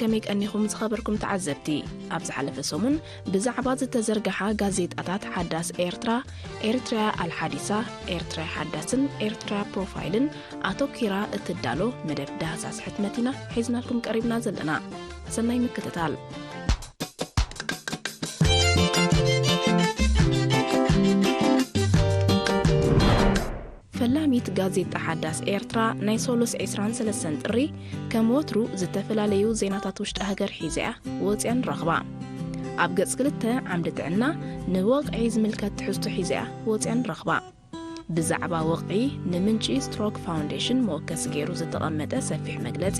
ከመይ ቀኒኹም ዝኸበርኩም ተዓዘብቲ? ኣብ ዝሓለፈ ሰሙን ብዛዕባ ዝተዘርግሓ ጋዜጣታት ሓዳስ ኤርትራ፣ ኤርትርያ ኣልሓዲሳ፣ ኤርትርያ ሓዳስን ኤርትርያ ፕሮፋይልን ኣተኲራ እትዳሎ መደብ ዳህሳስ ሕትመት ኢና ሒዝናልኩም ቀሪብና ዘለና። ሰናይ ምክትታል። ፈላሚት ጋዜጣ ሓዳስ ኤርትራ ናይ ሶሉስ ዕስራን ሰለስተን ጥሪ ከም ወትሩ ዝተፈላለዩ ዜናታት ውሽጢ ሃገር ሒዘያ ወፅያ ንረኽባ። ኣብ ገጽ ክልተ ዓምዲ ጥዕና ንወቕዒ ዝምልከት ትሕዝቶ ሒዘያ ወፅያ ንረኽባ። ብዛዕባ ወቕዒ ንምንጪ ስትሮክ ፋውንዴሽን መወከሲ ገይሩ ዝተቐመጠ ሰፊሕ መግለጺ፣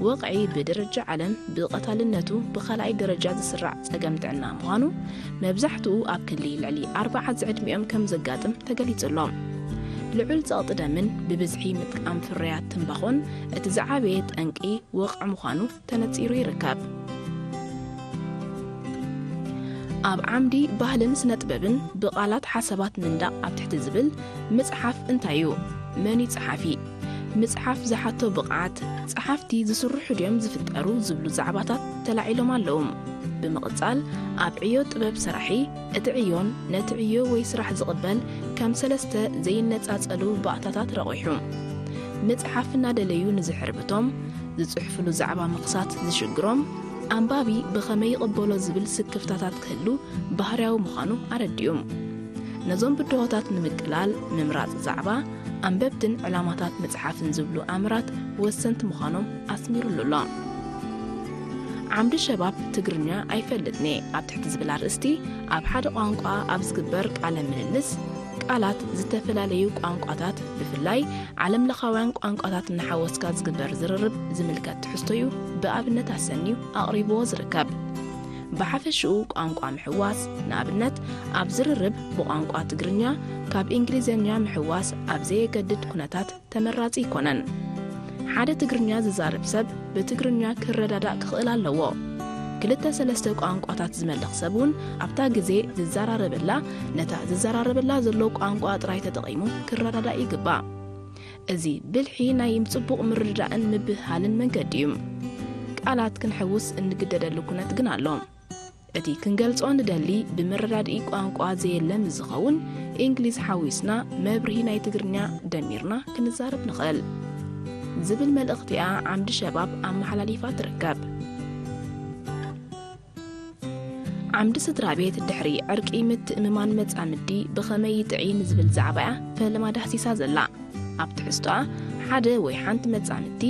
ወቕዒ ብደረጃ ዓለም ብቐታልነቱ ብኻልኣይ ደረጃ ዝስራዕ ጸገም ጥዕና ምዃኑ፣ መብዛሕትኡ ኣብ ክሊ ልዕሊ ኣርብዓ ዝዕድሚኦም ከም ዘጋጥም ተገሊጹ ኣሎ። ልዑል ጸቕጢ ደምን ብብዝሒ ምጥቃም ፍርያት ትምባኾን እቲ ዝዓበየ ጠንቂ ወቕዒ ምዃኑ ተነጺሩ ይርከብ። ኣብ ዓምዲ ባህልን ስነ ጥበብን ብቓላት ሓሳባት ምንዳቕ ኣብ ትሕቲ ዝብል ምጽሓፍ እንታይ እዩ? መን እዩ ጸሓፊ? ምጽሓፍ ዝሓቶ ብቕዓት፣ ጸሓፍቲ ዝስርሑ ድዮም ዝፍጠሩ ዝብሉ ዛዕባታት ተላዒሎም ኣለዉ። ብምቕጻል ኣብ ዕዮ ጥበብ ሰራሒ እቲ ዕዮን ነቲ ዕዮ ወይ ስራሕ ዝቕበል ከም ሰለስተ ዘይነጻጸሉ ባእታታት ረቑሑ። ምጽሓፍ እናደለዩ ንዝሕርብቶም፣ ዝጽሕፍሉ ዛዕባ ምኽሳት ዝሽግሮም፣ ኣንባቢ ብኸመይ ይቕበሎ ዝብል ስክፍታታት ክህሉ ባህርያዊ ምዃኑ ኣረዲኡ። ነዞም ብድሆታት ንምቅላል፣ ምምራጽ ዛዕባ፣ ኣንበብትን ዕላማታት ምጽሓፍን ዝብሉ ኣምራት ወሰንቲ ምዃኖም ኣስሚሩሉ ኣሎ። ዓምዲ ሸባብ ትግርኛ ኣይፈልጥን'የ ኣብ ትሕቲ ዝብል ኣርእስቲ፣ ኣብ ሓደ ቋንቋ ኣብ ዝግበር ቃለ ምልልስ፣ ቃላት ዝተፈላለዩ ቋንቋታት፣ ብፍላይ ዓለምለኻውያን ቋንቋታት እናሓወስካ ዝግበር ዝርርብ ዝምልከት ትሕዝቶ እዩ ብኣብነት ኣሰንዩ ኣቕሪብዎ ዝርከብ። ብሓፈሽኡ ቋንቋ ምሕዋስ፣ ንኣብነት ኣብ ዝርርብ ብቋንቋ ትግርኛ ካብ እንግሊዝኛ ምሕዋስ ኣብ ዘየገድድ ኩነታት ተመራጺ ኣይኮነን። ሓደ ትግርኛ ዝዛረብ ሰብ ብትግርኛ ክረዳዳእ ክኽእል ኣለዎ። ክልተ ሰለስተ ቋንቋታት ዝመልኽ ሰብ እውን ኣብታ ግዜ ዝዘራረበላ፣ ነታ ዝዘራረበላ ዘሎ ቋንቋ ጥራይ ተጠቒሙ ክረዳዳእ ይግባእ። እዚ ብልሒ ናይ ጽቡቕ ምርድዳእን ምብህሃልን መንገዲ እዩ። ቃላት ክንሕውስ እንግደደሉ ኩነት ግን ኣሎ። እቲ ክንገልጾ ንደሊ ብመረዳድኢ ቋንቋ ዘየለ ምስ ዝኸውን፣ እንግሊዝ ሓዊስና መብርሂ ናይ ትግርኛ ደሚርና ክንዛረብ ንኽእል ዝብል መልእኽቲ እያ ዓምዲ ሸባብ ኣመሓላሊፋ ትርከብ። ዓምዲ ስድራ ቤት ድሕሪ ዕርቂ ምትእምማን መጻምዲ ብኸመይ ይጥዒ ንዝብል ዛዕባ እያ ፈለማ ዳህሲሳ ዘላ። ኣብ ትሕዝቶኣ፣ ሓደ ወይ ሓንቲ መጻምድቲ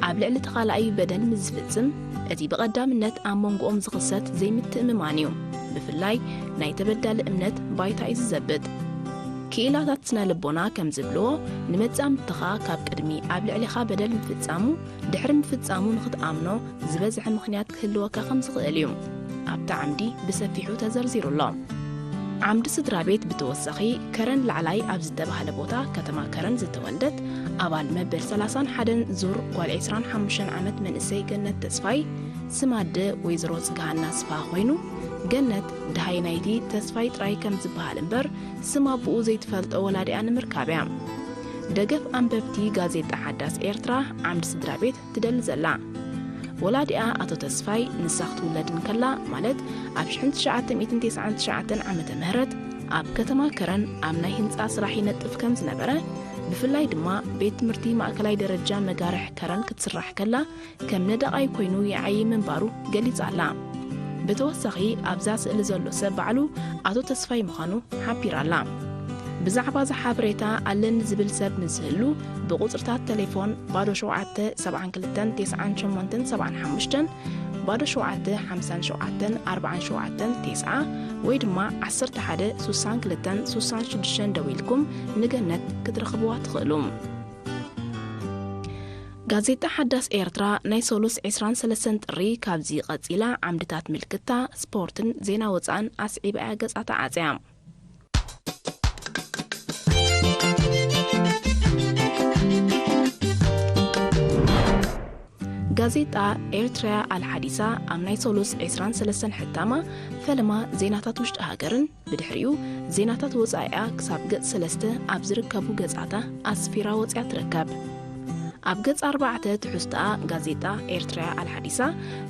ኣብ ልዕሊ ተኻላኣይ በደል ምስ ዝፍጽም፣ እቲ ብቐዳምነት ኣብ መንጎኦም ዝኽሰት ዘይምትእምማን እዩ። ብፍላይ ናይ ተበዳሊ እምነት ባይታ እዩ ዝዘብጥ። ክኢላታት ስነ ልቦና ከም ዝብልዎ፣ ንመጻምድትኻ ካብ ቅድሚ ኣብ ልዕሊኻ በደል ምፍጻሙ፣ ድሕሪ ምፍጻሙ ንኽትኣምኖ ዝበዝሐ ምኽንያት ክህልወካ ከም ዝኽእል እዩ ኣብቲ ዓምዲ ብሰፊሑ ተዘርዚሩ ኣሎ። ዓምዲ ስድራ ቤት ብተወሳኺ፣ ከረን ላዕላይ ኣብ ዝተባህለ ቦታ ከተማ ከረን ዝተወልደት፣ ኣባል መበል ሰላሳን ሓደን ዙር ጓል ዕስራን ሓሙሽተን ዓመት መንእሰይ ገነት ተስፋይ፣ ስም ኣደ ወይዘሮ ጽግሃና ስፍሃ ኮይኑ፣ ገነት ደሃይ ናይቲ ተስፋይ ጥራይ ከም ዝበሃል እምበር፣ ስም ኣቦኡ ዘይትፈልጦ ወላዲኣ ንምርካብ እያ። ደገፍ ኣንበብቲ ጋዜጣ ሓዳስ ኤርትራ ዓምዲ ስድራ ቤት ትደሊ ዘላ። ወላዲኣ ኣቶ ተስፋይ ንሳ ክትውለድ እንከላ፣ ማለት ኣብ ሽሕን ትሽዓተ ሚእትን ተስዓን ትሽዓተን ዓመተ ምህረት ኣብ ከተማ ከረን ኣብ ናይ ህንጻ ስራሕ ይነጥፍ ከም ዝነበረ፣ ብፍላይ ድማ ቤት ትምህርቲ ማእከላይ ደረጃ መጋርሕ ከረን ክትስራሕ ከላ ከም ነዳቓይ ኮይኑ ይዓዪ ምንባሩ ገሊጻ ኣላ። ብተወሳኺ ኣብዛ ስእሊ ዘሎ ሰብ ባዕሉ ኣቶ ተስፋይ ምዃኑ ሓቢራ ኣላ። ብዛዕባ እዚ ሓበሬታ ኣለኒ ዝብል ሰብ ምስ ዝህሉ ብቁጽርታት ቴሌፎን ባዶ ሸውዓተ ሰብዓን ክልተን ተስዓን ሸሞንተን ሰብዓን ሓሙሽተን፣ ባዶ ሸውዓተ ሓምሳን ሸውዓተን ኣርባዓን ሸውዓተን ተስዓ ወይ ድማ ዓሰርተ ሓደ ሱሳን ክልተን ሱሳን ሽዱሽተን ደዊልኩም ንገነት ክትረኽብዋ ትኽእሉ። ጋዜጣ ሓዳስ ኤርትራ ናይ ሶሉስ ዕስራን ሰለስተን ጥሪ ካብዚ ቀጺላ ዓምድታት ምልክታ፣ ስፖርትን ዜና ወጻእን ኣስዒባ እያ ገጻ ተዓጽያ። ጋዜጣ ኤርትርያ ኣልሓዲሳ ኣብ ናይ ሶሉስ ዕስራን ሰለስተን ሕታማ ፈለማ ዜናታት ውሽጢ ሃገርን ብድሕሪኡ ዜናታት ወጻኢኣ ክሳብ ገጽ ሰለስተ ኣብ ዝርከቡ ገጻታ ኣስፊራ ወጺኣ ትርከብ። ኣብ ገጽ ኣርባዕተ ትሕዝቶኣ ጋዜጣ ኤርትራያ ኣልሓዲሳ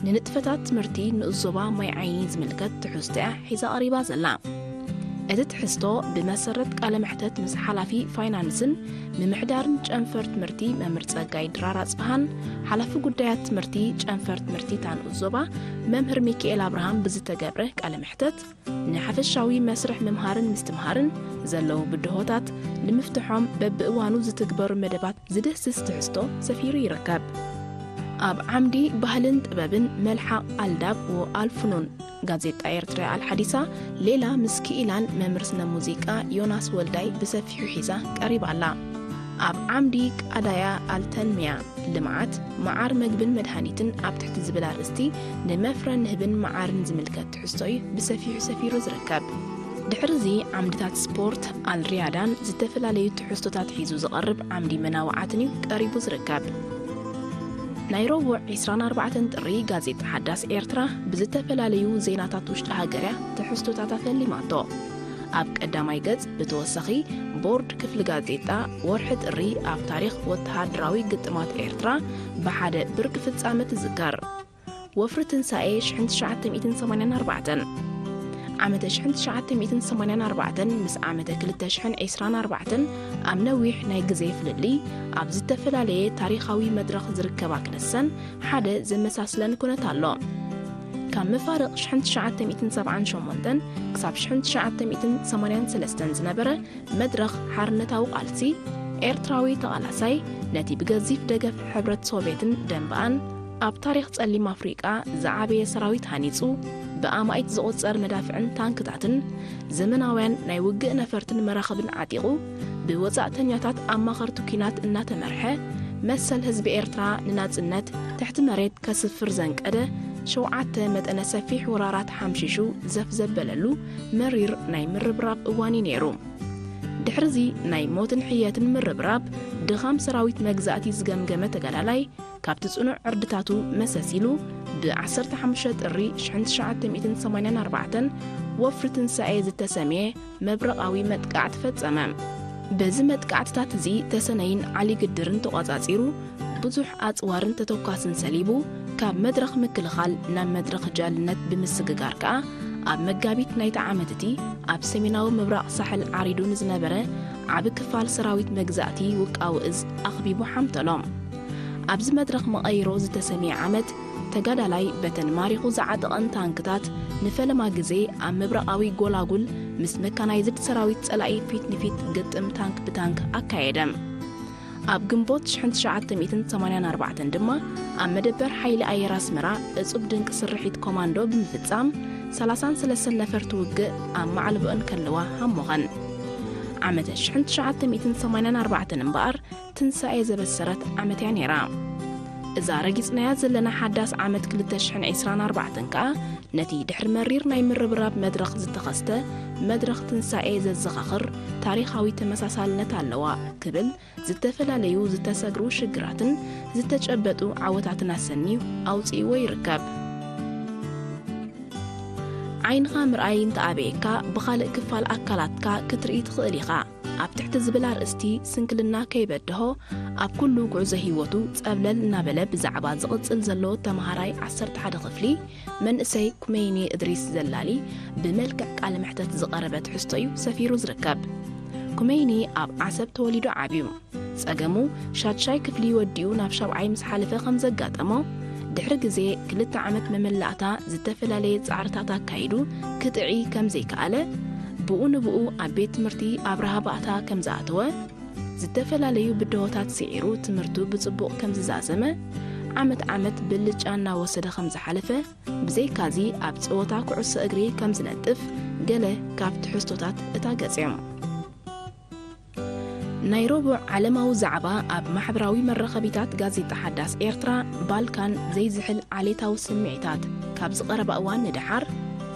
ንንጥፈታት ትምህርቲ ንኡስ ዞባ ማይ ዓይኒ ዝምልከት ትሕዝቶያ ሒዛ ቀሪባ ዘላ። እቲ ትሕዝቶ ብመሰረት ቃለ መሕተት ምስ ሓላፊ ፋይናንስን ምምሕዳርን ጨንፈር ትምህርቲ መምህር ጸጋይ ድራር ኣጽብሃን ሓላፊ ጉዳያት ትምህርቲ ጨንፈር ትምህርቲ እታ ንኡስ ዞባ መምህር ሚካኤል ኣብርሃም ብዝተገብረ ቃለ መሕተት፣ ንሓፈሻዊ መስርሕ ምምሃርን ምስትምሃርን ዘለዉ ብድሆታት ንምፍትሖም በብእዋኑ ዝትግበሩ መደባት ዝድህስስ ትሕዝቶ ሰፊሩ ይርከብ። ኣብ ዓምዲ ባህልን ጥበብን መልሓቕ ኣልዳብ ወኣልፍኑን ጋዜጣ ኤርትራ ኣልሓዲሳ ሌላ ምስ ክኢላን መምህር ስነ ሙዚቃ ዮናስ ወልዳይ ብሰፊሑ ሒዛ ቀሪባ ኣላ። ኣብ ዓምዲ ቃዳያ ኣልተንሚያ ልምዓት መዓር መግብን መድሃኒትን ኣብ ትሕቲ ዝብል ኣርእስቲ ንመፍረ ንህብን መዓርን ዝምልከት ትሕዝቶ እዩ ብሰፊሑ ሰፊሩ ዝርከብ። ድሕርዚ ዓምድታት ስፖርት ኣልሪያዳን ዝተፈላለዩ ትሕዝቶታት ሒዙ ዝቐርብ ዓምዲ መናውዓትን እዩ ቀሪቡ ዝርከብ። ናይ ረቡዕ ዕስራን ኣርባዕተን ጥሪ ጋዜጣ ሓዳስ ኤርትራ ብዝተፈላለዩ ዜናታት ውሽጢ ሃገርያ ትሕዝቶታት ኣፈሊማቶ። ኣብ ቀዳማይ ገጽ ብተወሳኺ ቦርድ ክፍሊ ጋዜጣ ወርሒ ጥሪ ኣብ ታሪኽ ወተሃደራዊ ግጥማት ኤርትራ ብሓደ ብርቂ ፍጻመ ትዝከር። ወፍሪ ትንሳኤ ሽሕን ትሽዓተ ሚእትን ሰማንያን ኣርባዕተን ዓመተ ሽሕን ትሽዓተ ሚእትን ሰማንያን ኣርባዕተን ምስ ዓመተ ክልተ ሽሕን ዕስራን ኣርባዕተን ኣብ ነዊሕ ናይ ግዜ ፍልልይ ኣብ ዝተፈላለየ ታሪኻዊ መድረኽ ዝርከባ ክነሰን ሓደ ዘመሳስለን ኩነት ኣሎ። ካብ መፋርቕ ሽሕን ትሽዓተ ሚእትን ሰብዓን ሸሞንተን ክሳብ ሽሕን ትሽዓተ ሚእትን ሰማንያን ሰለስተን ዝነበረ መድረኽ ሓርነታዊ ቃልሲ፣ ኤርትራዊ ተቓላሳይ ነቲ ብገዚፍ ደገፍ ሕብረት ሶቬትን ደንበኣን ኣብ ታሪኽ ጸሊም ኣፍሪቃ ዝዓበየ ሰራዊት ሃኒጹ፣ ብኣማኢት ዝቑጸር መዳፍዕን ታንክታትን ዘመናውያን ናይ ውግእ ነፈርትን መራኽብን ዓጢቑ፣ ብወጻእተኛታት ኣማኸርቲ ኲናት እናተመርሐ፣ መሰል ህዝቢ ኤርትራ ንናጽነት ትሕቲ መሬት ከስፍር ዘንቀደ ሸውዓተ መጠነ ሰፊሕ ወራራት ሓምሺሹ ዘፍ ዘበለሉ መሪር ናይ ምርብራብ እዋን እዩ ነይሩ። ድሕርዚ ናይ ሞትን ሕየትን ምርብራብ ድኻም ሰራዊት መግዛእቲ ዝገምገመ ተጋዳላይ፣ ካብቲ ጽኑዕ ዕርድታቱ መሰስ ኢሉ፣ ብ ዓሰርተ ሓሙሽተ ጥሪ ሽሕን ትሽዓተ ሚእትን ሰማንያን ኣርባዕተን ወፍሪ ትንሳኤ ዝተሰምየ መብረቓዊ መጥቃዕቲ ፈጸመ። በዚ መጥቃዕትታት እዚ ተሰነይን ዓሊ ግድርን ተቖጻጺሩ፣ ብዙሕ ኣጽዋርን ተተኳስን ሰሊቡ፣ ካብ መድረኽ ምክልኻል ናብ መድረኽ ጃልነት ብምስግጋር ከኣ፣ ኣብ መጋቢት ናይቲ ዓመት እቲ ኣብ ሰሜናዊ ምብራቕ ሳሕል ዓሪዱ ንዝነበረ ዓቢ ክፋል ሰራዊት መግዛእቲ ውቃዊ እዝ ኣኽቢቡ ሓምተሎ። ኣብዚ መድረኽ መቐይሮ ዝተሰምየ ዓመት፣ ተጋዳላይ በተን ማሪኹ ዝዓጠቐን ታንክታት ንፈለማ ግዜ ኣብ ምብራቓዊ ጎላጉል ምስ መካናይዝድ ሰራዊት ጸላኢ ፊት ንፊት ግጥም ታንክ ብታንክ ኣካየደ። ኣብ ግንቦት ሽሕን ትሽዓተ ሚእትን ሰማንያን ኣርባዕተን ድማ ኣብ መደበር ሓይሊ ኣየር ኣስመራ እጹብ ድንቂ ስርሒት ኮማንዶ ብምፍጻም፣ ሰላሳን ሰለስተን ነፈርቲ ውግእ ኣብ ማዕልቦአን ከለዋ ሃሞኸን። ዓመተ ሽሕን ትሽዓተ ሚእትን ሰማንያን ኣርባዕተን እምበኣር ትንሳኤ ዘበሰረት ዓመት እያ ነይራ። እዛ ረጊጽናያ ዘለና ሓዳስ ዓመት ክልተ ሽሕን ዕስራን ኣርባዕተን ከኣ ነቲ ድሕሪ መሪር ናይ ምርብራብ መድረኽ ዝተኸስተ መድረኽ ትንሳኤ ዘዘኻኽር ታሪኻዊ ተመሳሳልነት ኣለዋ ክብል ዝተፈላለዩ ዝተሰግሩ ሽግራትን ዝተጨበጡ ዓወታትን ኣሰንዩ ኣውጺእዎ ይርከብ። ዓይንኻ ምርኣይ እንተኣበየካ ብኻልእ ክፋል ኣካላትካ ክትርኢ ትኽእል ኢኻ። ኣብ ትሕቲ ዝብል ኣርእስቲ ስንክልና ከይበድሆ ኣብ ኩሉ ጉዕዞ ህይወቱ ጸብለል እናበለ ብዛዕባ ዝቕጽል ዘሎ ተመሃራይ ዓሰርተ ሓደ ክፍሊ መንእሰይ ኩመይኒ እድሪስ ዘላሊ ብመልክዕ ቃለ መሕተት ዝቐረበ ትሕዝቶ እዩ ሰፊሩ ዝርከብ። ኩመይኒ ኣብ ዓሰብ ተወሊዱ ዓብዩ። ጸገሙ ሻድሻይ ክፍሊ ወዲኡ ናብ ሻብዓይ ምስ ሓለፈ ከም ዘጋጠሞ፣ ድሕሪ ግዜ ክልተ ዓመት መመላእታ ዝተፈላለየ ጻዕርታት ኣካይዱ ክጥዒ ከም ዘይከኣለ፣ ብኡ ንብኡ ኣብ ቤት ትምህርቲ ኣብርሃ ባእታ ከም ዝኣተወ፣ ዝተፈላለዩ ብድሆታት ስዒሩ ትምህርቱ ብጽቡቕ ከም ዝዛዘመ፣ ዓመት ዓመት ብልጫ እናወሰደ ከም ዝሓለፈ፣ ብዘይካዚ ኣብ ጸወታ ኩዕሶ እግሪ ከም ዝነጥፍ ገለ ካብ ትሕዝቶታት እታ ገጽ እዮም። ናይ ረቡዕ ዓለማዊ ዛዕባ ኣብ ማሕበራዊ መራኸቢታት ጋዜጣ ሓዳስ ኤርትራ፣ ባልካን ዘይዝሕል ዓሌታዊ ስምዒታት ካብ ዝቐረባ እዋን ንደሓር፣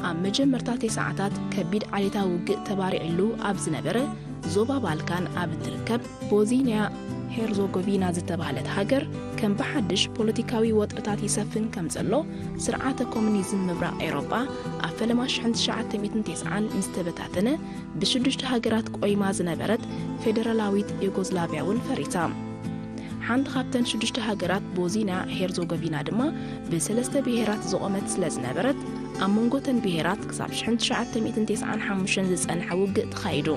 ኣብ መጀመርታ ተስዓታት ከቢድ ዓሌታዊ ውግእ ተባሪዕሉ ኣብ ዝነበረ ዞባ ባልካን ኣብ እትርከብ ቦዝኒያ ሄርዞጎቪና ዝተባህለት ሃገር፣ ከም ብሓድሽ ፖለቲካዊ ወጥርታት ይሰፍን ከም ዘሎ ስርዓተ ኮሙኒዝም ምብራቕ ኤውሮጳ ኣብ ፈለማ ሽሕን ትሽዓተ ሚእትን ተስዓን ምስ ተበታተነ፣ ብሽዱሽተ ሃገራት ቆይማ ዝነበረት ፌደራላዊት ዩጎዝላቭያ እውን ፈሪሳ። ሓንቲ ካብተን ሽዱሽተ ሃገራት ቦዝንያ ሄርዞጎቪና ድማ ብሰለስተ ብሄራት ዝቖመት ስለ ዝነበረት፣ ኣብ መንጎ እተን ብሄራት ክሳብ ሽሕን ትሽዓተ ሚእትን ተስዓን ሓሙሽተን ዝጸንሐ ውግእ ተኻይዱ።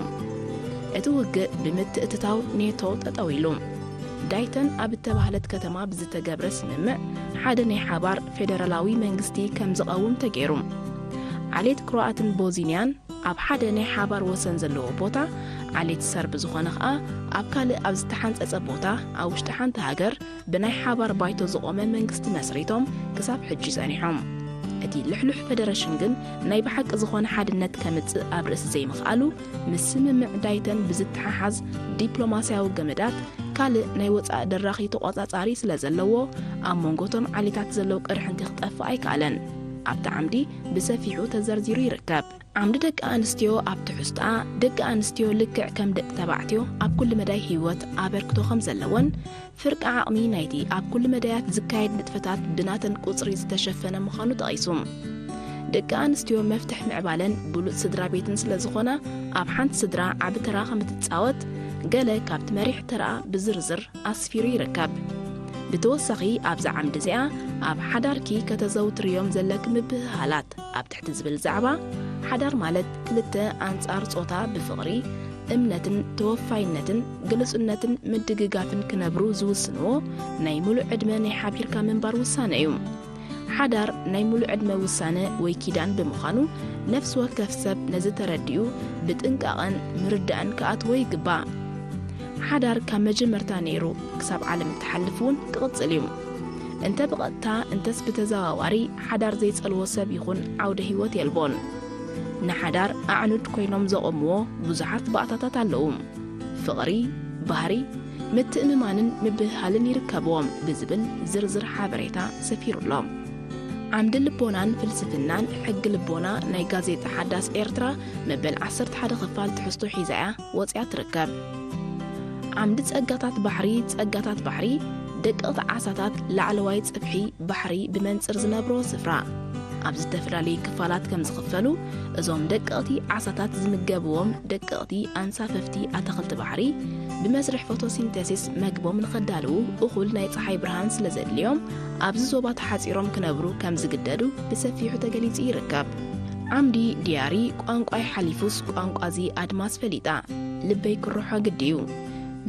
እቲ ውግእ ብምትእትታው ኔቶ ጠጠው ኢሉ። ዳይተን ኣብ እተባህለት ከተማ ብዝተገብረ ስምምዕ፣ ሓደ ናይ ሓባር ፌደራላዊ መንግስቲ ከም ዝቐውም ተገይሩ። ዓሌት ክሮኣትን ቦዝንያን ኣብ ሓደ ናይ ሓባር ወሰን ዘለዎ ቦታ፣ ዓሌት ሰርብ ዝኾነ ኸኣ ኣብ ካልእ ኣብ ዝተሓንጸጸ ቦታ፣ ኣብ ውሽጢ ሓንቲ ሃገር ብናይ ሓባር ባይቶ ዝቖመ መንግስቲ መስሪቶም ክሳብ ሕጂ ጸኒሖም። እቲ ልሕሉሕ ፈደረሽን ግን ናይ ብሓቂ ዝኾነ ሓድነት ከምጽእ ኣብ ርእሲ ዘይምኽኣሉ፣ ምስ ስምምዕ ዳይተን ብዝተሓሓዝ ዲፕሎማስያዊ ገመዳት ካልእ ናይ ወጻኢ ደራኺ ተቖጻጻሪ ስለ ዘለዎ፣ ኣብ መንጎ እቶም ዓሌታት ዘለዉ ቅርሕንቲ ክጠፍእ ኣይከኣለን። ኣብቲ ዓምዲ ብሰፊሑ ተዘርዚሩ ይርከብ። ዓምዲ ደቂ ኣንስትዮ ኣብ ትሕዝቶኣ፣ ደቂ ኣንስትዮ ልክዕ ከም ደቂ ተባዕትዮ ኣብ ኩሉ መዳይ ህይወት ኣበርክቶ ከም ዘለወን፣ ፍርቂ ዓቕሚ ናይቲ ኣብ ኩሉ መዳያት ዝካየድ ንጥፈታት ብናተን ቁጽሪ ዝተሸፈነ ምዃኑ ጠቒሱ። ደቂ ኣንስትዮ መፍትሕ ምዕባለን ብሉጽ ስድራ ቤትን ስለ ዝኾና፣ ኣብ ሓንቲ ስድራ ዓቢ ተራ ከም እትጻወት፣ ገለ ካብቲ መሪሕ ተራኣ ብዝርዝር ኣስፊሩ ይርከብ። ብተወሳኺ፣ ኣብዛ ዓምዲ እዚኣ፣ ኣብ ሓዳርኪ ከተዘውትርዮም ዘለኪ ምብህሃላት ኣብ ትሕቲ ዝብል ዛዕባ፣ ሓዳር ማለት ክልተ ኣንጻር ጾታ ብፍቕሪ፣ እምነትን ተወፋይነትን ግሉጽነትን ምድግጋፍን ክነብሩ ዝውስንዎ ናይ ምሉእ ዕድመ ናይ ሓቢርካ ምንባር ውሳነ እዩ። ሓዳር ናይ ምሉእ ዕድመ ውሳነ ወይ ኪዳን ብምዃኑ፣ ነፍሲ ወከፍ ሰብ ነዚ ተረዲኡ ብጥንቃቐን ምርዳእን ክኣትዎ ይግባእ። ሓዳር ካብ መጀመርታ ነይሩ ክሳብ ዓለም እትሓልፍ እውን ክቕጽል እዩ። እንተ ብቐጥታ እንተስ ብተዘዋዋሪ ሓዳር ዘይጸልዎ ሰብ ይኹን ዓውደ ህይወት የልቦን። ንሓዳር ኣዕኑድ ኮይኖም ዘቖምዎ ብዙሓት ባእታታት ኣለዉ። ፍቕሪ፣ ባህሪ፣ ምትእምማንን ምብህሃልን ይርከብዎም ብዝብል ዝርዝር ሓበሬታ ሰፊሩ ኣሎ። ዓምዲ ልቦናን ፍልስፍናን ሕጊ ልቦና ናይ ጋዜጣ ሓዳስ ኤርትራ መበል ዓሰርተ ሓደ ክፋል ትሕዝቶ ሒዛ እያ ወጺኣ ትርከብ። ዓምዲ ጸጋታት ባሕሪ፣ ጸጋታት ባሕሪ፣ ደቀቕቲ ዓሳታት ላዕለዋይ ጽፍሒ ባሕሪ ብመንጽር ዝነብሮ ስፍራ። ኣብ ዝተፈላለዩ ክፋላት ከም ዝኽፈሉ፣ እዞም ደቀቕቲ ዓሳታት ዝምገብዎም ደቀቕቲ ኣንሳፈፍቲ ኣታኽልቲ ባሕሪ ብመስርሕ ፎቶሲንተሲስ መግቦም ንኸዳልዉ እኹል ናይ ጸሓይ ብርሃን ስለ ዘድልዮም፣ ኣብዚ ዞባ ተሓጺሮም ክነብሩ ከም ዝግደዱ ብሰፊሑ ተገሊጹ ይርከብ። ዓምዲ ድያሪ ቋንቋይ ሓሊፉስ ቋንቋዚ ኣድማስ ፈሊጣ፣ ልበይ ክርሖ ግዲ እዩ፣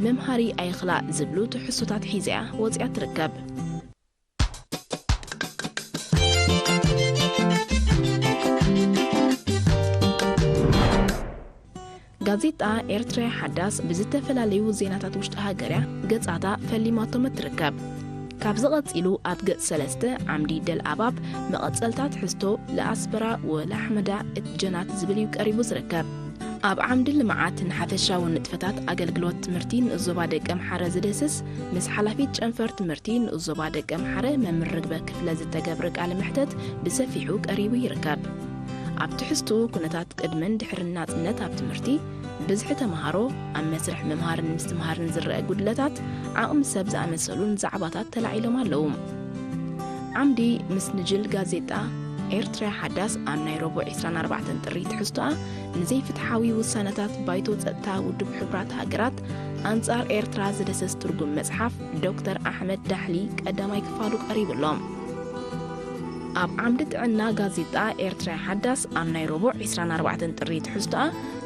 መምሃሪ ኣይኽላእ ዝብሉ ትሕዝቶታት ሒዛ እያ ወጺኣ ትርከብ። ጋዜጣ ኤርትራ ሓዳስ ብዝተፈላለዩ ዜናታት ውሽጢ ሃገር እያ ገጻታ ፈሊማቶም እትርከብ። ካብዚ ቀጺሉ ኣብ ገጽ ሰለስተ ዓምዲ ደልኣባብ መቐጸልታ ትሕዝቶ ለኣስበራ ወለኣሕመዳ እትጀናት ዝብል እዩ ቀሪቡ ዝርከብ። ኣብ ዓምዲ ልምዓት ንሓፈሻዊ ንጥፈታት ኣገልግሎት ትምህርቲ ንኡስ ዞባ ደቀምሓረ ዝድህስስ ምስ ሓላፊት ጨንፈር ትምህርቲ ንኡስ ዞባ ደቀምሓረ መምህር ርግበ ክፍለ ዝተገብረ ቃለ መሕተት ብሰፊሑ ቀሪቡ ይርከብ። ኣብ ትሕዝትኡ ኩነታት ቅድምን ድሕርን ናጽነት ኣብ ትምህርቲ፣ ብዝሒ ተመሃሮ፣ ኣብ መስርሕ ምምሃርን ምስትምሃርን ዝረአ ጉድለታት፣ ዓቕሚ ሰብ ዝኣመሰሉን ዛዕባታት ተላዒሎም ኣለዉ። ዓምዲ ምስ ንጅል ጋዜጣ ኤርትራ ሓዳስ ኣብ ናይ ረቡዕ ዕስራን ኣርባዕተን ጥሪ ትሕዝቶኣ ንዘይፍትሓዊ ውሳነታት ባይቶ ጸጥታ ውድብ ሕቡራት ሃገራት ኣንጻር ኤርትራ ዝደሰስ ትርጉም መጽሓፍ ዶክተር ኣሕመድ ዳሕሊ ቀዳማይ ክፋሉ ቀሪቡ ኣሎ። ኣብ ዓምዲ ጥዕና ጋዜጣ ኤርትራ ሓዳስ ኣብ ናይ ረቡዕ ዕስራን ኣርባዕተን ጥሪ ትሕዝቶኣ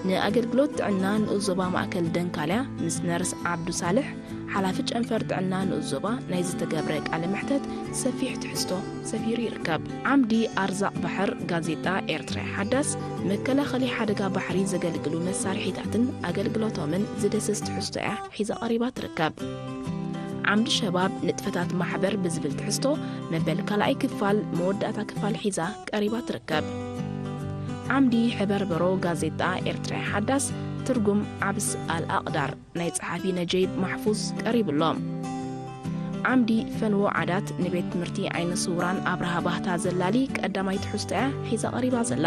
ንኣገልግሎት ጥዕና ንኡስ ዞባ ማእከል ደንካልያ ምስ ነርስ ዓብዱ ሳልሕ ሓላፊ ጨንፈር ጥዕና ንኡስ ዞባ ናይ ዝተገብረ ቃለ መሕተት ሰፊሕ ትሕዝቶ ሰፊሩ ይርከብ። ዓምዲ ኣርዛቕ ባሕር ጋዜጣ ኤርትራ ሓዳስ መከላኸሊ ሓደጋ ባሕሪ ዘገልግሉ መሳርሒታትን ኣገልግሎቶምን ዝደስስ ትሕዝቶ እያ ሒዛ ቀሪባ ትርከብ። ዓምዲ ሸባብ ንጥፈታት ማሕበር ብዝብል ትሕዝቶ መበል ካልኣይ ክፋል መወዳእታ ክፋል ሒዛ ቀሪባ ትርከብ። ዓምዲ ሕበርበሮ ጋዜጣ ኤርትራ ሓዳስ ትርጉም ዓብስ ኣልኣቕዳር ናይ ጸሓፊ ነጀይብ ማሕፉዝ ቀሪቡ ኣሎ። ዓምዲ ፈንዎ ዓዳት ንቤት ትምህርቲ ዓይነ ስውራን ኣብርሃ ባህታ ዘላሊ ቀዳማይ ትሕዝቶ እያ ሒዛ ቀሪባ ዘላ።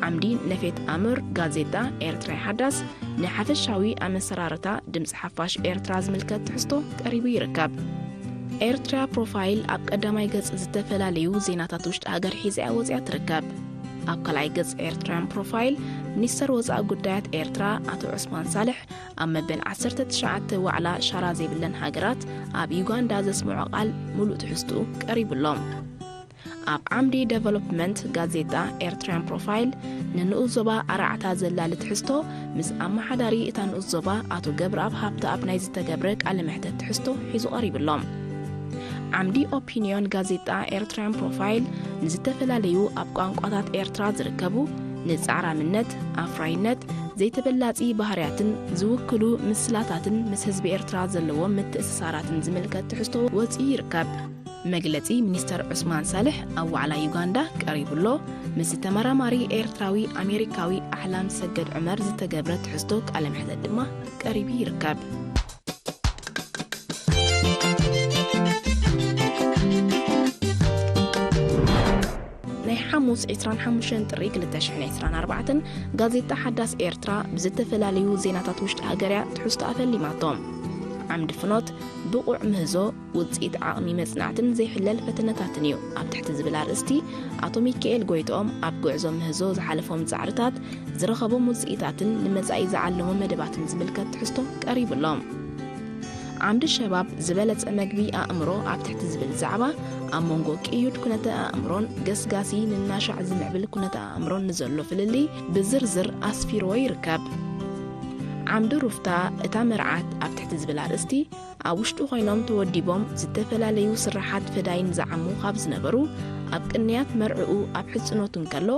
ዓምዲ ነፌት ኣምር ጋዜጣ ኤርትራ ሓዳስ ንሓፈሻዊ ኣመሰራርታ ድምፂ ሓፋሽ ኤርትራ ዝምልከት ትሕዝቶ ቀሪቡ ይርከብ። ኤርትራ ፕሮፋይል ኣብ ቀዳማይ ገጽ ዝተፈላለዩ ዜናታት ውሽጢ ሃገር ሒዛ እያ ወጺኣ ትርከብ። ኣብ ካልኣይ ገጽ ኤርትራውያን ፕሮፋይል፣ ሚኒስተር ወጻኢ ጉዳያት ኤርትራ ኣቶ ዑስማን ሳልሕ ኣብ መበል ዓሰርተ ትሽዓተ ዋዕላ ሻራ ዘይብለን ሃገራት ኣብ ዩጋንዳ ዘስምዖ ቃል ምሉእ ትሕዝትኡ ቀሪቡሎም። ኣብ ዓምዲ ዴቨሎፕመንት ጋዜጣ ኤርትራውያን ፕሮፋይል፣ ንንኡስ ዞባ ኣርዓታ ዘላሊ ትሕዝቶ ምስ ኣመሓዳሪ እታ ንኡስ ዞባ ኣቶ ገብረኣብ ሃብተኣብ ናይ ዝተገብረ ቃለ መሕተት ትሕዝቶ ሒዙ ቀሪቡሎም። ዓምዲ ኦፒንዮን ጋዜጣ ኤርትራውያን ፕሮፋይል፣ ንዝተፈላለዩ ኣብ ቋንቋታት ኤርትራ ዝርከቡ ንጻዕራምነት፣ ኣፍራይነት፣ ዘይተበላጺ ባህርያትን ዝውክሉ ምስላታትን ምስ ህዝቢ ኤርትራ ዘለዎም ምትእስሳራትን ዝምልከት ትሕዝቶ ወጺኡ ይርከብ። መግለጺ ሚኒስተር ዑስማን ሳልሕ ኣብ ዋዕላ ዩጋንዳ ቀሪቡሎ። ምስ ተመራማሪ ኤርትራዊ ኣሜሪካዊ ኣሕላም ሰገድ ዑመር ዝተገብረ ትሕዝቶ ቃለ መሕተት ድማ ቀሪቡ ይርከብ። ናይ ሓሙስ ዕስራን ሓሙሽተን ጥሪ ክልተ ሽሕን ዕስራን ኣርባዕተን ጋዜጣ ሓዳስ ኤርትራ ብዝተፈላለዩ ዜናታት ውሽጢ ሃገርያ ትሕዝቶ ኣፈሊማቶም። ዓምዲ ፍኖት፣ ብቑዕ ምህዞ ውጽኢት ዓቕሚ መጽናዕትን ዘይሕለል ፈተነታትን እዩ ኣብ ትሕቲ ዝብል ኣርእስቲ፣ ኣቶ ሚካኤል ጎይትኦም ኣብ ጉዕዞ ምህዞ ዝሓለፎም ጻዕርታት፣ ዝረኸቦም ውጽኢታትን ንመጻኢ ዝዓለሞ መደባትን ዝምልከት ትሕዝቶ ቀሪቡሎም። ዓምዲ ሸባብ፣ ዝበለጸ መግቢ ኣእምሮ ኣብ ትሕቲ ዝብል ዛዕባ፣ ኣብ መንጎ ቅዩድ ኩነተ ኣእምሮን ገስጋሲ ንናሻዕ ዝምዕብል ኩነተ ኣእምሮን ንዘሎ ፍልልይ ብዝርዝር ኣስፊርዎ ይርከብ። ዓምዲ ሩፍታ፣ እታ መርዓት ኣብ ትሕቲ ዝብል ኣርእስቲ፣ ኣብ ውሽጡ ኮይኖም ተወዲቦም ዝተፈላለዩ ስርሓት ፈዳይን ዝዓሙ ካብ ዝነበሩ፣ ኣብ ቅንያት መርዕኡ ኣብ ሕጽኖቱ እንከሎ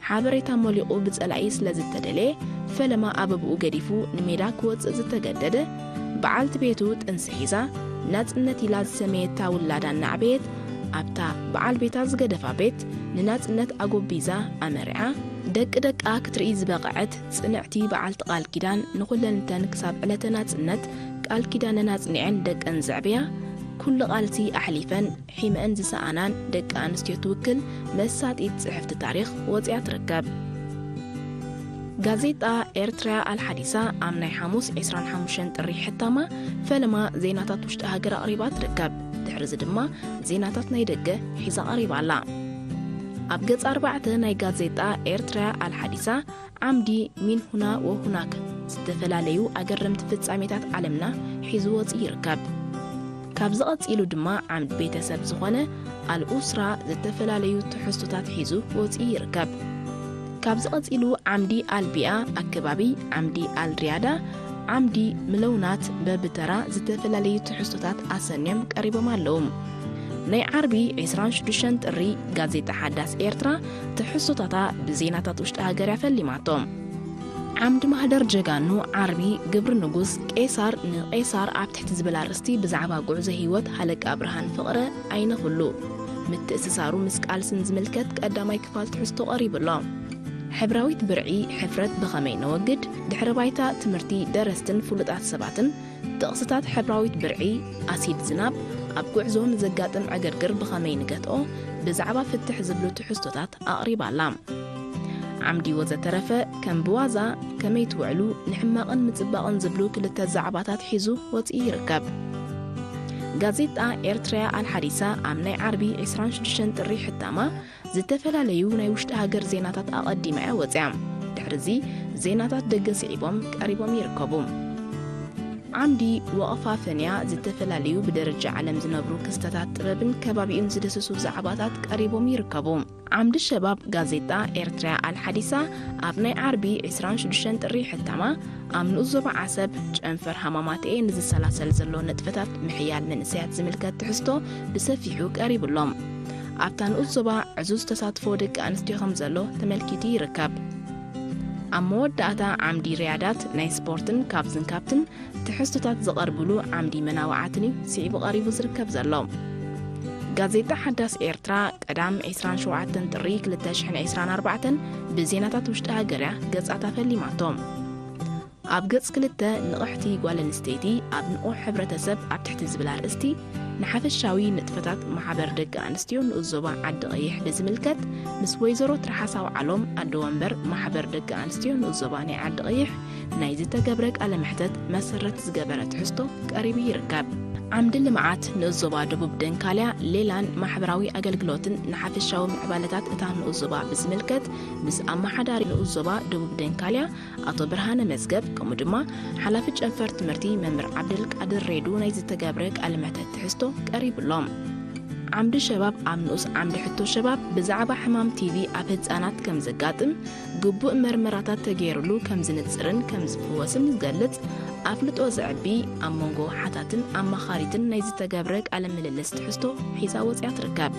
ሓበሬታ ሞሊቑ ብጸላኢ ስለ ዝተደልየ፣ ፈለማ ኣበብኡ ገዲፉ ንሜዳ ክወጽእ ዝተገደደ፣ በዓልቲ ቤቱ ጥንሲ ሒዛ፣ ናጽነት ኢላ ዝሰመየታ ውላዳ እናዕበየት፣ ኣብታ በዓል ቤታ ዝገደፋ ቤት ንናጽነት ኣጎቢዛ ኣመሪዓ፣ ደቂ ደቃ ክትርኢ ዝበቐዐት ጽንዕቲ በዓልቲ ቃል ኪዳን፣ ንኹለንተን ክሳብ ዕለተ ናጽነት ቃል ኪዳነን ኣጽኒዐን ደቀን ዘዕብያ፣ ኩሉ ቃልሲ ኣሕሊፈን ሒመአን ዝሰኣናን ደቂ ኣንስትዮ ትውክል መሳጢት ጽሕፍቲ ታሪኽ ወጺኣ ትርከብ። ጋዜጣ ኤርትራ ኣልሓዲሳ ኣብ ናይ ሓሙስ ዕስራን ሓሙሽተን ጥሪ ሕታማ ፈለማ ዜናታት ውሽጢ ሃገር ኣቕሪባ ትርከብ። ድሕሪዚ ድማ ዜናታት ናይ ደገ ሒዛ ቀሪባ ኣላ። ኣብ ገጽ ኣርባዕተ ናይ ጋዜጣ ኤርትራ ኣልሓዲሳ ዓምዲ ሚን ሁና ወሁናክ፣ ዝተፈላለዩ ኣገረምቲ ፍጻሜታት ዓለምና ሒዙ ወጺኡ ይርከብ። ካብዚ ቀጺሉ ድማ ዓምዲ ቤተሰብ ዝኾነ ኣልኡስራ ዝተፈላለዩ ትሕዝቶታት ሒዙ ወጺኡ ይርከብ። ካብዚ ቀጺሉ ዓምዲ ኣልቢኣ ኣከባቢ፣ ዓምዲ ኣልሪያዳ፣ ዓምዲ ምለውናት በብተራ ዝተፈላለዩ ትሕዝቶታት ኣሰንዮም ቀሪቦም ኣለዉ። ናይ ዓርቢ ዕስራን ሽዱሽተን ጥሪ ጋዜጣ ሓዳስ ኤርትራ ትሕዝቶታታ ብዜናታት ውሽጢ ሃገር እያ ፈሊማቶ። ዓምዲ ማህደር ጀጋኑ ዓርቢ ግብሪ ንጉስ ቄሳር ንቄሳር ኣብ ትሕቲ ዝብል ኣርእስቲ ብዛዕባ ጉዕዞ ህይወት ሃለቃ ብርሃን ፍቕረ ኣይነ ኩሉ ምትእስሳሩ ምስ ቃልስን ዝምልከት ቀዳማይ ክፋል ትሕዝቶ ቀሪቡ ኣሎ። ሕብራዊት ብርዒ ሕፍረት ብኸመይ ነወግድ፣ ድሕረ ባይታ ትምህርቲ ደረስትን ፍሉጣት ሰባትን፣ ጥቕስታት ሕብራዊት ብርዒ፣ ኣሲድ ዝናብ፣ ኣብ ጉዕዞ ንዘጋጥም ዕግርግር ብኸመይ ንገትኦ፣ ብዛዕባ ፍትሕ ዝብሉ ትሕዝቶታት ኣቕሪባ ኣላ። ዓምዲ ወዘተረፈ ከም ብዋዛ ከመይ ትውዕሉ ንሕማቕን ምጽባቕን ዝብሉ ክልተ ዛዕባታት ሒዙ ወጺኡ ይርከብ። ጋዜጣ ኤርትራ ኣልሓዲሳ ኣብ ናይ ዓርቢ ዕስራን ሽዱሽተን ጥሪ ሕታማ ዝተፈላለዩ ናይ ውሽጢ ሃገር ዜናታት ኣቐዲማ እያ ወጺኣ። ድሕሪዚ ዜናታት ደገ ስዒቦም ቀሪቦም ይርከቡ። ዓምዲ ወቐፋ ፈንያ ዝተፈላለዩ ብደረጃ ዓለም ዝነብሩ ክስተታት ጥበብን ከባቢኡን ዝድህስሱ ዛዕባታት ቀሪቦም ይርከቡ። ዓምዲ ሸባብ ጋዜጣ ኤርትራ ኣልሓዲሳ ኣብ ናይ ዓርቢ ዕስራን ሽዱሽተን ጥሪ ሕታማ ኣብ ንኡስ ዞባ ዓሰብ ጨንፈር ሃማማተኤ ንዝሰላሰል ዘሎ ንጥፈታት ምሕያል መንእሰያት ዝምልከት ትሕዝቶ ብሰፊሑ ቀሪቡሎም። ኣብታ ንኡስ ዞባ ዕዙዝ ተሳትፎ ደቂ ኣንስትዮ ከም ዘሎ ተመልኪቱ ይርከብ። ኣብ መወዳእታ ዓምዲ ርያዳት ናይ ስፖርትን ካብዝን ካብትን ትሕዝቶታት ዝቐርብሉ ዓምዲ መናውዓትን እዩ ስዒቡ ቀሪቡ ዝርከብ ዘሎ። ጋዜጣ ሓዳስ ኤርትራ ቀዳም ዕስራን ሸውዓተን ጥሪ ክልተ ሽሕን ዕስራን ኣርባዕተን ብዜናታት ውሽጢ ሃገርያ ገጻታ ፈሊማቶ። ኣብ ገጽ ክልተ ንቕሕቲ ጓል ኣንስተይቲ ኣብ ንቑሕ ሕብረተሰብ ኣብ ትሕቲ ዝብል ኣርእስቲ ንሓፈሻዊ ንጥፈታት ማሕበር ደቂ ኣንስትዮ ንኡስ ዞባ ዓዲ ቀይሕ ብዝምልከት ምስ ወይዘሮ ትርሓስ ኣውዓሎም ኣደ ወንበር ማሕበር ደቂ ኣንስትዮ ንኡስ ዞባ ናይ ዓዲ ቀይሕ ናይ ዝተገብረ ቃለ መሕተት መሰረት ዝገበረ ትሕዝቶ ቀሪቡ ይርከብ። ዓምዲ ልምዓት ንኡስ ዞባ ደቡብ ደንካልያ፣ ሌላን ማሕበራዊ ኣገልግሎትን ንሓፈሻዊ ምዕባለታት እታ ንኡስ ዞባ ብዝምልከት፣ ምስ ኣመሓዳሪ ንኡስ ዞባ ደቡብ ደንካልያ ኣቶ ብርሃነ መዝገብ፣ ከምኡ ድማ ሓላፊ ጨንፈር ትምህርቲ መምህር ዓብደልቃድር ሬዱ ናይ ዝተገብረ ቃለ መሕተት ትሕዝቶ ቀሪብሎም። ዓምዲ ሸባብ ኣብ ንኡስ ዓምዲ ሕቶ ሸባብ ብዛዕባ ሕማም ቲቪ ኣብ ህጻናት ከም ዘጋጥም፣ ግቡእ መርመራታት ተገይሩሉ ከም ዝንጽርን ከም ዝፍወስን ዝገልጽ ኣፍልጦ ዘዕቢ፣ ኣብ መንጎ ሓታትን ኣማኻሪትን ናይ ዝተገብረ ቃለ ምልልስ ትሕዝቶ ሒዛ ወጽያ ትርከብ።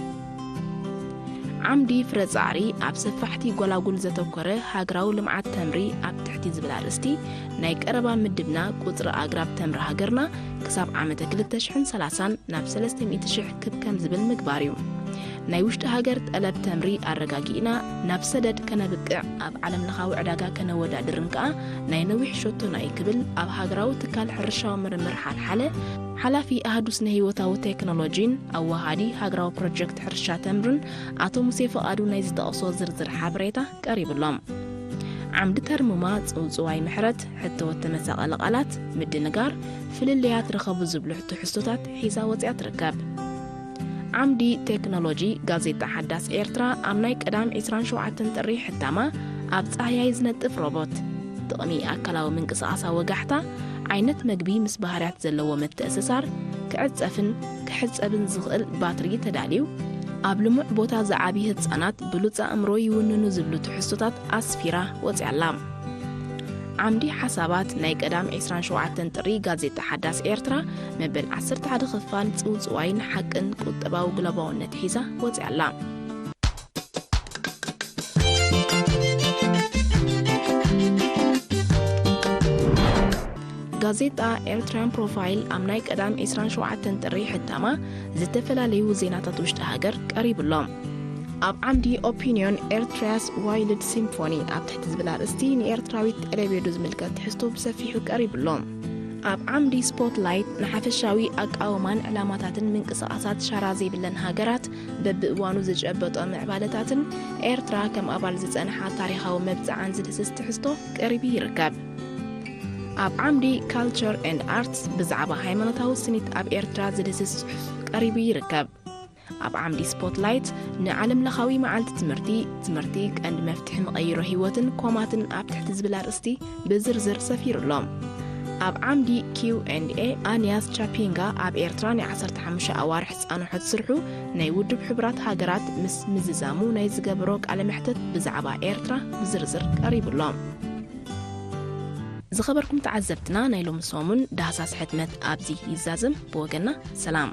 ዓምዲ ፍረ ጻዕሪ ኣብ ሰፋሕቲ ጎላጉል ዘተኮረ ሃገራዊ ልምዓት ተምሪ ኣብ ትሕቲ ዝብል ኣርእስቲ ናይ ቀረባ ምድብና ቁጽሪ ኣግራብ ተምሪ ሃገርና ክሳብ ዓመተ ክልተ ሽሕን ሰላሳን ናብ ሰለስተ ሚእቲ ሽሕ ክብ ከም ዝብል ምግባር እዩ። ናይ ውሽጢ ሃገር ጠለብ ተምሪ ኣረጋጊእና ናብ ሰደድ ከነብቅዕ ኣብ ዓለም ለኻዊ ዕዳጋ ከነወዳድርን ከኣ ናይ ነዊሕ ሸቶና እዩ ክብል ኣብ ሃገራዊ ትካል ሕርሻዊ ምርምር ሓልሓለ ሓላፊ ኣህዱ ስነ ህይወታዊ ቴክኖሎጂን ኣዋሃዲ ሃገራዊ ፕሮጀክት ሕርሻ ተምርን ኣቶ ሙሴ ፍቓዱ ናይ ዝጠቕሶ ዝርዝር ሓበሬታ ቀሪብሎም። ዓምዲ ተርሙማ ጽውጽዋይ ምሕረት፣ ሕቶ ተመሳቐሊ ቃላት፣ ምድንጋር፣ ፍልልያት ርኸቡ ዝብሉ ትሕዝቶታት ሒዛ ወጽያ ትርከብ። ዓምዲ ቴክኖሎጂ ጋዜጣ ሓዳስ ኤርትራ ኣብ ናይ ቀዳም ዕስራን ሸውዓተን ጥሪ ሕታማ ኣብ ጻህያይ ዝነጥፍ ሮቦት፣ ጥቕሚ ኣካላዊ ምንቅስቓሳ ወጋሕታ፣ ዓይነት መግቢ ምስ ባህርያት ዘለዎ ምትእስሳር፣ ክዕጸፍን ክሕጸብን ዝኽእል ባትሪ ተዳልዩ፣ ኣብ ልሙዕ ቦታ ዝዓብዩ ህጻናት ብሉጽ ኣእምሮ ይውንኑ ዝብሉ ትሕዝቶታት ኣስፊራ ወጽያ ኣላ። ዓምዲ ሓሳባት ናይ ቀዳም ዕስራን ሸውዓተን ጥሪ ጋዜጣ ሓዳስ ኤርትራ መበል ዓሰርተ ሓደ ክፋል ጽውጽዋይን ሓቅን ቁጠባዊ ግሎባውነት ሒዛ ወጽያ ኣላ። ጋዜጣ ኤርትራውያን ፕሮፋይል ኣብ ናይ ቀዳም ዕስራን ሸውዓተን ጥሪ ሕታማ ዝተፈላለዩ ዜናታት ውሽጢ ሃገር ቀሪቡ ኣሎ። ኣብ ዓምዲ ኦፒንዮን ኤርትራያስ ዋይልድ ሲምፎኒ ኣብ ትሕቲ ዝብል ኣርእስቲ ንኤርትራዊት ጠለቤዶ ዝምልከት ትሕዝቶ ብሰፊሑ ቀሪቡ ኣሎ። ኣብ ዓምዲ ስፖትላይት ንሓፈሻዊ ኣቃውማን ዕላማታትን ምንቅስቓሳት ሻራ ዘይብለን ሃገራት በብእዋኑ ዝጨበጦ ምዕባለታትን ኤርትራ ከም ኣባል ዝጸንሓ ታሪኻዊ መብጽዓን ዝድህስስ ትሕዝቶ ቀሪቡ ይርከብ። ኣብ ዓምዲ ካልቸር ኤንድ ኣርትስ ብዛዕባ ሃይማኖታዊ ስኒት ኣብ ኤርትራ ዝድህስስ ጽሑፍ ቀሪቡ ይርከብ። ኣብ ዓምዲ ስፖትላይት ንዓለም ለኻዊ መዓልቲ ትምህርቲ፣ ትምህርቲ ቀንዲ መፍትሒ መቐይሮ ህይወትን ኮማትን ኣብ ትሕቲ ዝብል ኣርእስቲ ብዝርዝር ሰፊሩ ኣሎ። ኣብ ዓምዲ ኪው ኤንድ ኤ ኣንያስ ቻፒንጋ ኣብ ኤርትራ ናይ ዓሰርተ ሓሙሽተ ኣዋርሕ ዝጸንሖት ስርሑ ናይ ውድብ ሕቡራት ሃገራት ምስ ምዝዛሙ ናይ ዝገበሮ ቃለ መሕተት ብዛዕባ ኤርትራ ብዝርዝር ቀሪቡ ኣሎ። ዝኸበርኩም ተዓዘብትና፣ ናይ ሎሚ ሰሙን ዳህሳስ ሕትመት ኣብዚ ይዛዘም። ብወገና ሰላም።